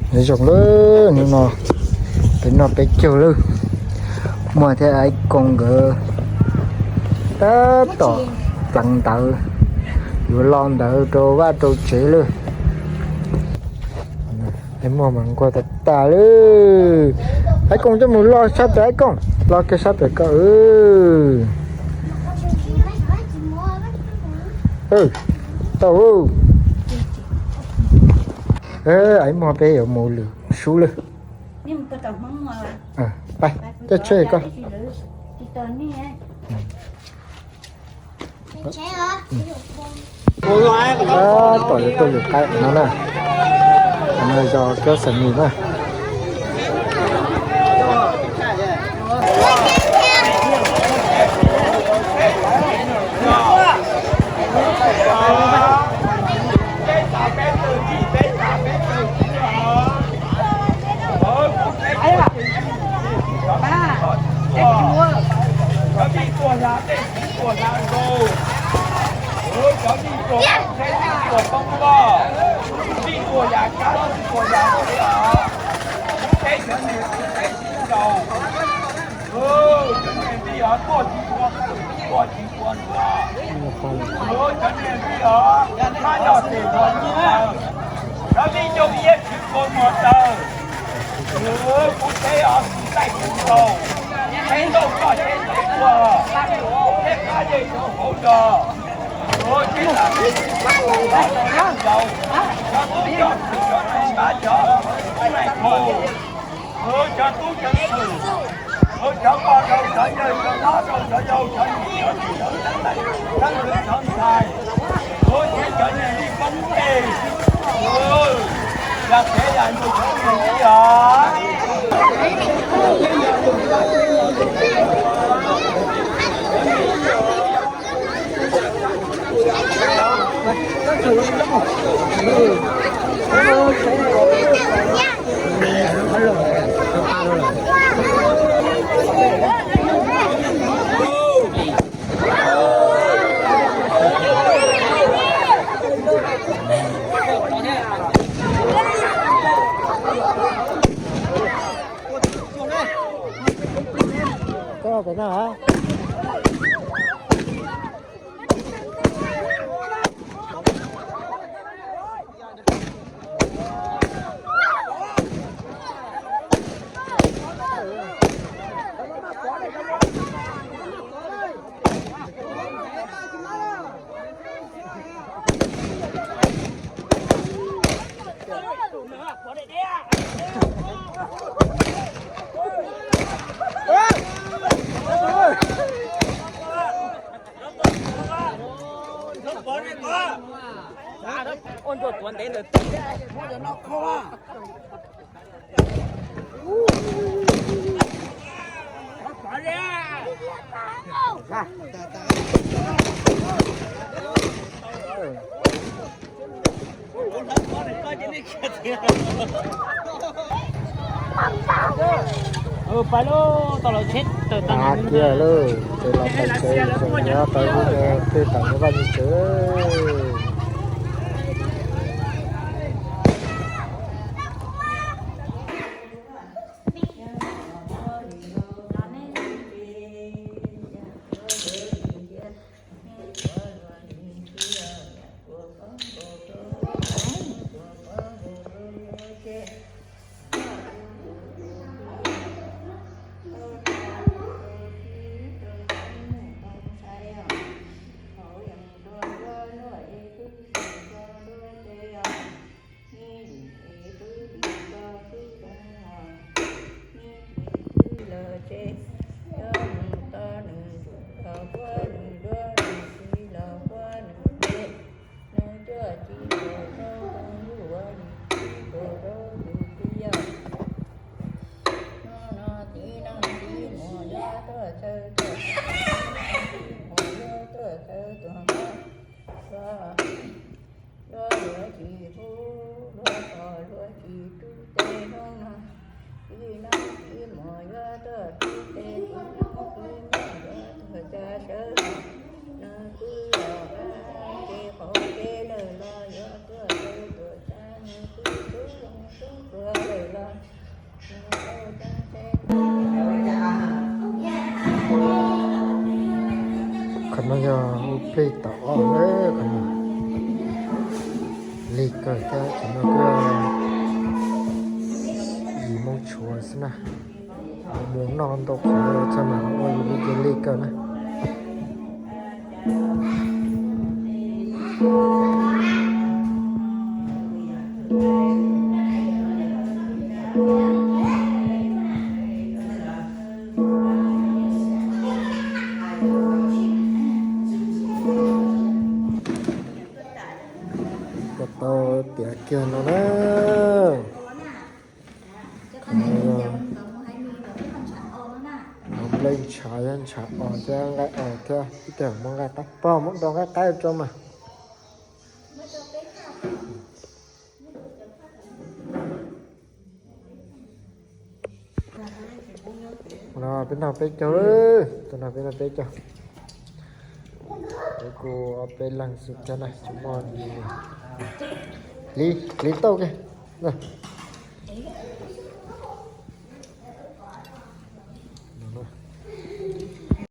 Nyob zoo lawm, hnub no peb noj peb caug lawm. Muaj thiab Aib Koos nkawd tab tom pleev ntawv, yuav lo ntawv rau vaj rau tsev lawm. Aib Muas mas nquag tas tas lawm. Aib Koos coj mus lo sab pem, Aib Koos lo kiag sab pem ko. Tau. Aib Muas peb yuav mus lwm sub lawm. Coj tsheb ko. Tab tom yuav tuaj lwm qaib no na. No yog Kab Xam Mis na. Pais lub tau los tsheb tawm tag kiag lawm, ces los pais tsev, tseem yuav pais hu twb tawm yuav vaj yuav tsev. Luag yuav tsis hu, luag tos luag tsis rub tej hnub no. Txiv neeb txiv muam yuav tuaj rub tej, txiv neeb txiv muam yuav tuaj tsa sawv. Nws twb los qab ces qaum tsev lawm los yuav tuaj rau tuam tsa, nws twb tub zoo tub tuag. Qhov no yog ua plig tau ob lawm, qhov no lig kawg thiab, qhov no kuj yog yim moo tshuav xwb na. Mus noj ntau qhov txog mas ua yus lub cev lig kawg na. Koj tau tiav kiag no na. Nplej ntshav thiab ntshav os thiab nqaij os thiab ib teg muab nqaij qaib, pog muab nrau nqaij qaib tso mas. No peb noj peb caug, tus no peb noj peb caug. Kuv ob peb leeg xwb thiab na, tsis muaj li, hliv tau kiag.